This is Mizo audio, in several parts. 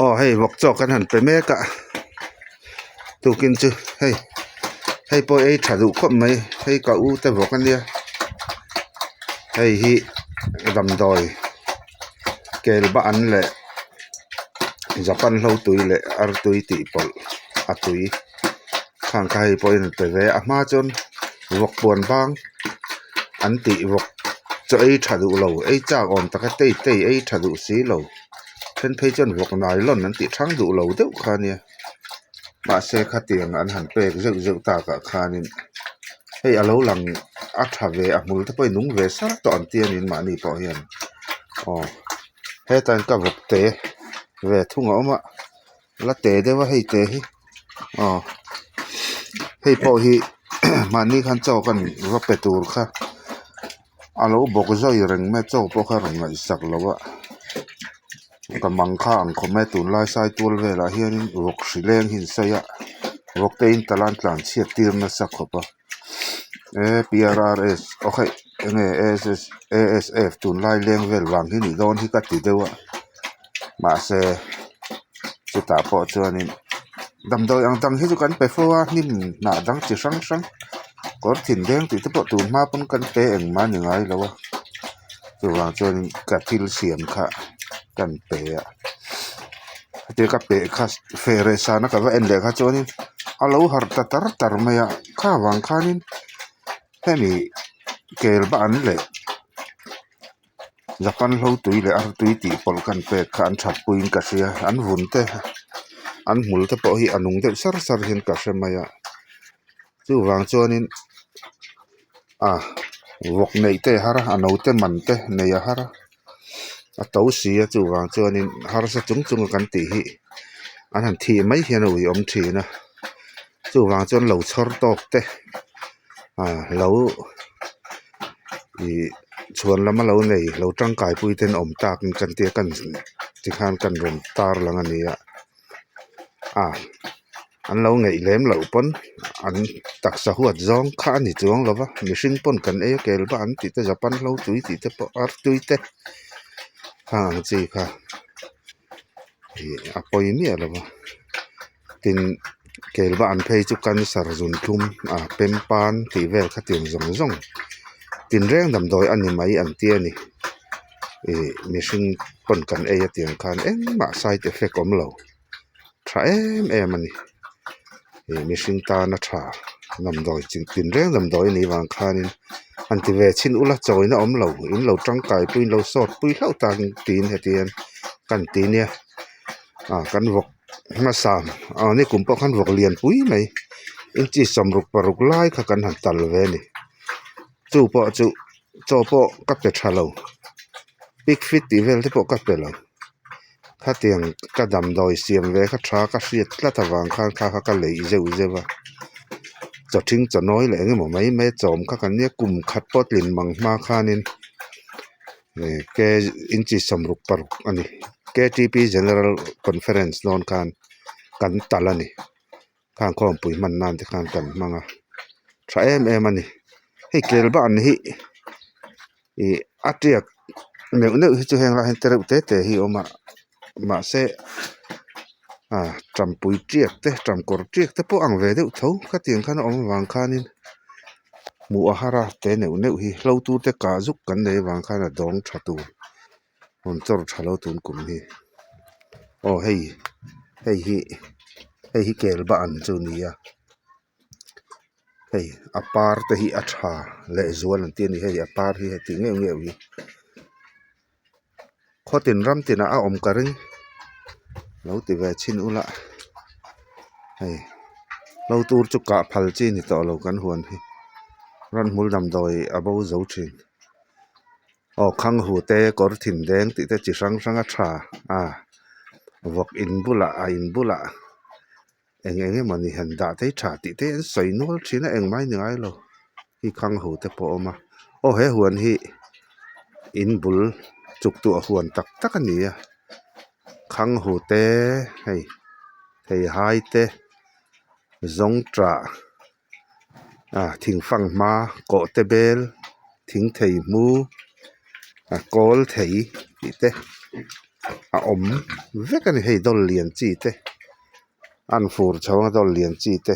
Aw hei vawk chaw kan han pe mek a tukin chu hei hei pawh ei tha duh khawp mai hei ka u te vawk ania hei hi damdawi kel bah an leh japan hlo tui leh artui tih pawlh a tui khang kha hei pawhin an pe ve a a hma chuan vawk puan bang an tih vawk chaw ei tha duh lo ei chak awm taka tei tei ei tha duh si lo then phei chuan vawk nylon an tih thang duh lo deuh kha ania mahse khatiang an han pek zeuh zeuh takah khanin hei a lo lang a tha ve a hmul te pawh hi nung ve sar tawh ang tih a ni mahni pawh hian aw hetah hian ka vawk te ve thung a awm a la te deuh a hei te hi aw hei pawh hi mahni khan chaw kan va pe tur kha a lo bawk zawi reng mai a chaw pawh kha a rawn ngaihsak lo a ka mang kha ang khawp mai a tunlai sai tual velah hianin vawk hri leng hi an sawi a vawk te in tala an tlan chhiat tir nasa khawp a e p r r s aw khaih eng nge a s f tunlai leng vel vang hi nih dawn hi ka ti deuh a mahse chutah pawh chuanin damdawi ang dang hi chu kan pe fo a hnim hnah dang chi hrang hrang kawr thin deng tih te pawh tun hma pawn kan pe engmah a ni ngai lo a chuvang chuanin ka thil siam kha kan pe a hetia ka peh kha fehreh sana ka va en leh kha chuanin a lo harh ta tar tar mai a kha vang khanin hemi kel bah an leh. Japan hlo tui leh artui tih pawlh kan pek kha an that puiin ka hria an vun te an hmul te pawh hi a nung deuh sar sar hian ka hre mai a chuvang chuanin ah vawk neih te a har a a no te man te nei a har a a to si a chuvang chuanin harsa chung chung a kan tih hi an han thih mai hian a ui awm thin a chuvang chuan lo chhawr tawk te ah lo ih chhuan lama lo nei lo tangkai pui ten awm tak in kan tia kan tikhan kan rawn tar lang a ni a ah an lo ngeih lem loh pawn an taksa huat zawng kha a ni chuang lo va mihring pawn kan ei a kel bak an tih te japan hlo tui tih te pawh artui te khang ang chi kha ih a pawi miah lo va tin kel bak an phei chu cancer zun thlum ah pempan tih vel khatiang zawng zawng tinreng damdawi a ni mai an tia ni ih mihring pawn kan ei a tiang khan engmah side effect awm lo tha em em a ni ih mihring tana tha damdawi chi tinreng damdawi a nih vang khanin han ti ve chhin ula chawina awm lo in lo tangkai pui in lo sawt pui hlauh tak tiin heti hian kan ti nia ah kan vawk hmasa ah nikum pawh khan vawk lian pui mai inchi sawmruk paruk lai kha kan han tal ve a ni chu pawh chu chaw pawh ka pe tha lo pig feed tih vel te pawh ka pe lo khatiang ka damdawi siam ve kha tha ka hriat tlat avang khan kha kha ka lei zeuh zeuh a chaw thing chaw nawi leh eng emaw mai mai a chawm kha kan nia kum khat pawh tlin mang hma khanin ke inchi sawmruk paruk a ni K T P general conference dawn khan kan tal a ni khang khawmpui hman nan te khan kan hmang a tha em em a ni hei kel ban hi ih a tiak neuh neuh hi chu heng lai hian te reuh te te hi a awm a mahse ah tampui tiak te tamkawr tiak te pawh a ang ve deuh tho khatiang khan a awm avang khanin hmuh a har a te neuh neuh hi hlo tur te kah zuk kan nei avang khan a dawng tha tur rawn chawr tha lo tun kum hi aw hei hei hi hei hi kel bah ang chu a ni a hei a par te hi a tha leh zual an ti a ni hei a par hi heti ngeuh ngeuh hi khaw tin ram tinah a awm ka ring lo ti ve chhin ula hei hlo tur chu kah phal chi ni tawh lo kan huan hi ramhmul damdawi a bo zo thin. Aw khang hu te kawr thin deng tih te chi hrang hrang a tha a vawk in bulah a in bulah eng eng emaw ni han dah te hi tha tih te an sawi nual thin a engmah hi ni ngai lo hi khang hu te pawh a awm a aw he huan hi in bul chuk tuah huan tak tak a ni a khang hu te hei theihai te zawng tah ah thing fanghma kawh te bel thing thei hmu a kawl thei tih te. a awm vek a ni hei dawl lian chi te a an fur chho anga dawl lian chi te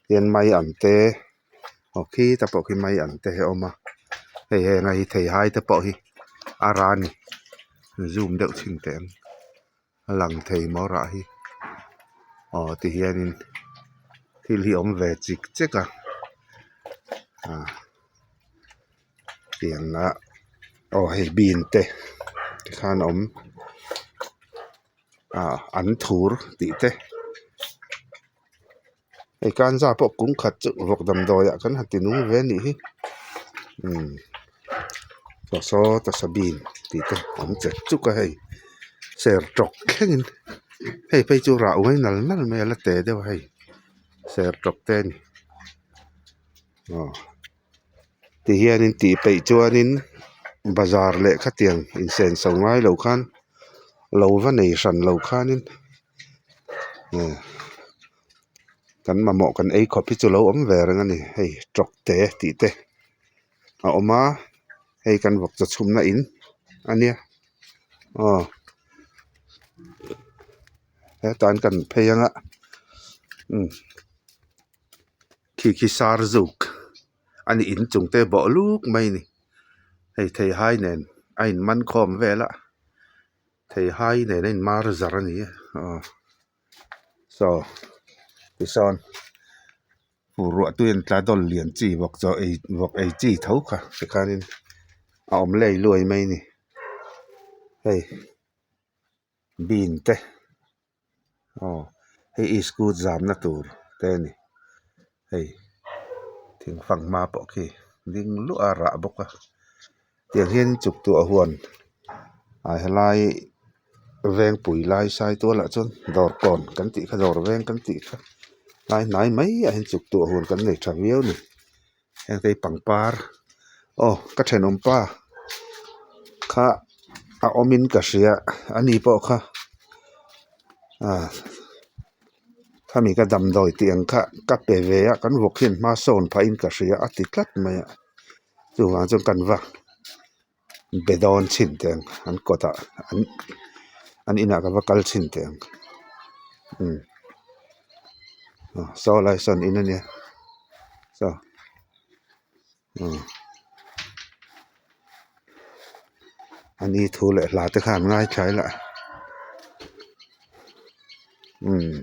tian mai an te aw khita pawh khi mai an te hi a awm a hei heng a hi theihai te pawh hi a rah a ni zoom deuh chhin teh ang. A lang thei maw rah hi aw ti hianin thil hi awm ve chik chek a ah tiang ah aw hei bean te tikhan a awm ah an thur tih te hei kanza pawh kung khat chu vawk damdawi ah kan han ti nung ve a nih hi umm saw saw tasa bean tih te a awm chek chuk a hei ser tawk thlengin hei phei chu rah uai nal nal mai a la te deuh a hei ser tawk te a ni aw tihianin tih peih chuanin bazar leh khatiang insenso ngai lo khan lo va nei hran lo khanin. Kan mamawh kan ei khawp hi chu lo awm ve reng a ni hei tawk te tih te a awm a hei kan vawk chaw chhumna in a nia aw hetah an kan phei ang a umm khi khi sar zuk a ni inchung te bawh luk mai a ni hei theihai nen a in man khawm vel a. Theihai nen a inmar zar a ni a aw saw tisawn fur ruah tui an tla dawl lian chi vawk chaw ei vawk ei chi tho kha tikhanin a awm lei luai mai a ni hei bean te aw hei iskut zamna tur te a ni hei thing fanghma pawh khi ding luah a rah bawk a tiang hian chuk tuah huan ah helai vengpui lai sai tual ah chuan dawr kawn kan tih kha dawr veng kan tih kha tlai hnai mai ah hian chuk tuah huan kan nei tha viau a ni heng te hi pangpar aw ka thenawm pa kha a awm in ka hria ani pawh kha ah khami ka damdawi tih ang kha ka pe ve a kan vawk hian hma sawn phah in ka hria a ti tlat mai a chuvang chuan kan va be dawn chhin teh ang an kawtah an an inah ka va kal chhin teh ang umm saw lai sawn in ania saw umm ani thu leh hla te kha an ngaithla ila umm.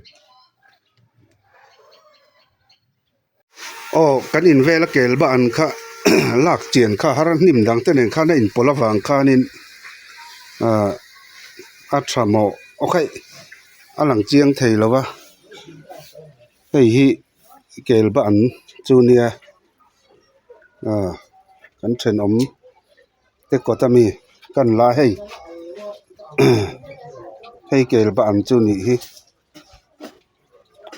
Aw kan in vela kel ban kha lak chian kha har hnim dang te nen khan a inpawlh avang khanin ahh a tha mawh aw khaih a lang chiang thei lo va hei hi kel ban chu nia ahh kan thenawm te kawt ami kan la hei hei kel ban chu nih hi.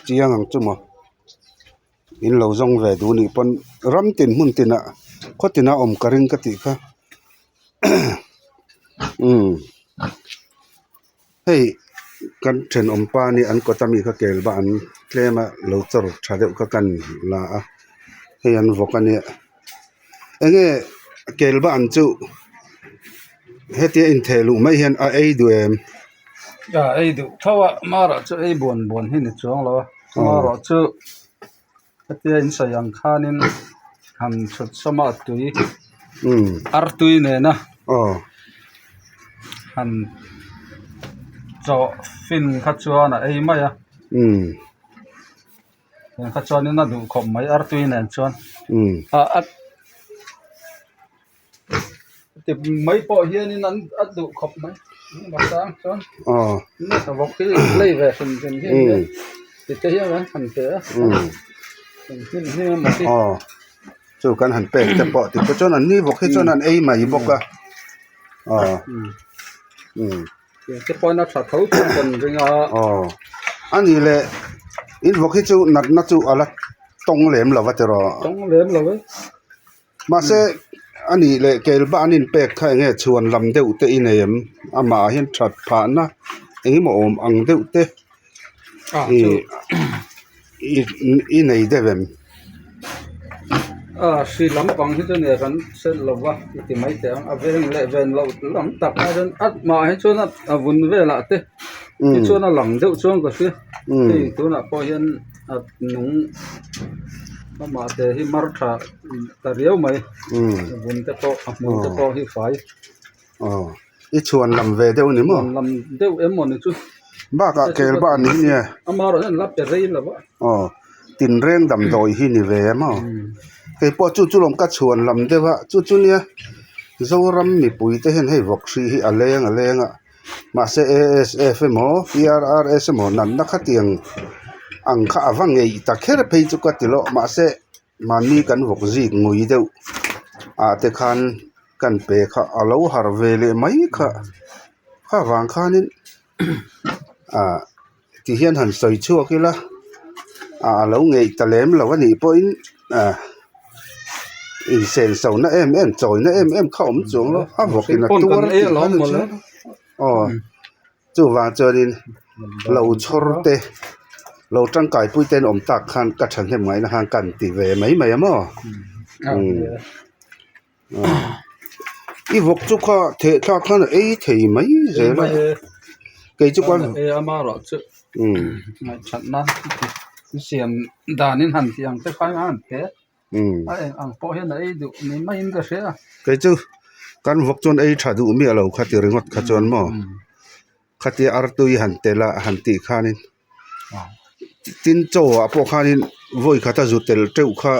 Chiang ang chu maw in lo zawng ve duh nih pawn ram tin hmun tinah khaw tinah awm ka ring ka tih kha umm hei kan thenawm pa nia an kawt ami kha kel va an tlem a lo chawr tha deuh kha kan la a hei an vawk a nia enge kel va an chu hetia intheh luh mai hian a ei duh em. A ei duh tho a marawh chu ei buan buan hi ni chuang lo a marawh chu hetia in sawi ang khanin han chhut sawm a tui artui nena han chawh fin kha chuan a ei mai a tiang kha chuanin a duh khawp mai artui nen chuan a. Ti mai pawh hianin an a duh khawp mai masang chuan vawk hi lei ve hrim hrim hi ania ti te hian an han pe a hnim hnim emaw hi aw chu kan han pek te pawh ti te chuan an ni vawk hi chuan an ei mai bawk a aw te pawhin a tha tho chuan kan ring a aw a nih leh in vawk hi chu natna chu a la tawng lem lo va tiraw tawng lem lo e. Mahse a nih leh kel bak an inpek kha eng nge chhuan lam deuh te i nei em? Amah hian that phahna eng emaw awm ang deuh te i nei deuh em? A hri lampang hi chu nia kan hre lo va i ti mai teh ang a veng leh ven loh lam tak ah chuan a mah hi chuan a vun velah te hi chuan a lang deuh chuan ka hria hei tunah pawh hian a nung amah te hi mar tha ta riau mai a vun te pawh a hmui te pawh hi fai. Aw i chhuan lam ve deuh ni maw? Chhuan lam deuh em maw ni chu. Bakah kel ban hi nia. Amaherawhchu hian la pe rei lo a. Aw tinreng damdawi hi ni ve a maw? Kei pawh chu chu lawm ka chhuan lam deuh a chu chu nia Zoram mipui te hian hei vawk hri hi a leng a leng a mahse A_S_F emaw P_R_R_S emaw natna khatiang ang kha a va ngeih ta kher phei chu ka ti loh mahse. Mahni kan vawk zik ngui deuh ah te khan kan pe kha a lo harh ve leh mai kha kha vang khanin ah ti hian han sawi chhuak ila ah a lo ngeih ta lem lo a nih pawhin ah insenso na em em chawi na em em kha a awm chuang lo a vawk in a tuar tih kha ni chuan aw. Chuvang chuanin lo chhawr te lo tangkai pui te an awm tak khan ka thahnem ngaihna khan kan ti ve mai mai a maw i vawk chu kha theh thlak khan a ei thei mai zel a kei chu khan Kei chu kan vawk chuan ei tha duh miah lo kha ti ringawt kha chuan maw khatia artui han tel a han tih khanin tin chaw ah pawh khanin vawi khat a zu tel teuh kha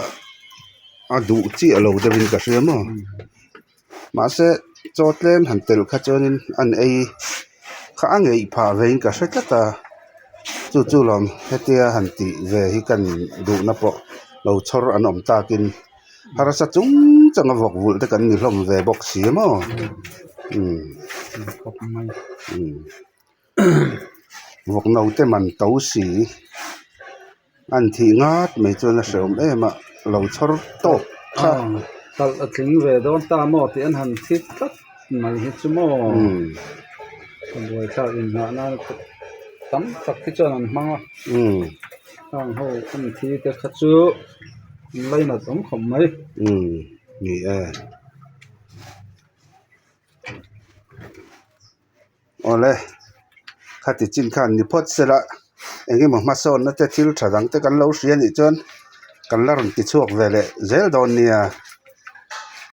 a duh chiah lo deuhin ka hria maw mahse chaw tlem han tel kha chuanin an ei kha a ngeih phah vein ka hre tlat a chu chu lawm hetia han tih ve hi kan duhna pawh lo chhawr an awm takin harsa chung changa vawk vulh te kan ni hlawm ve bawk si a maw umm umm vawk no te man to si an thih ngat mai chuan a hrehawm em a lo chhawr tawk kha. Talh a tling ve dawn ta maw tih an han thik tlat mai hi chu maw ka buaithlak inngah nan tam tak hi chuan an hmang a heng ho an thi te kha chu an lainat awm khawp mai. Ni e. Awle, khati chin khan ni phawt sela eng emaw hmasawnna te thil tha dang te kan lo hria nih chuan kan la rawn ti chhuak ve leh zel dawn nia.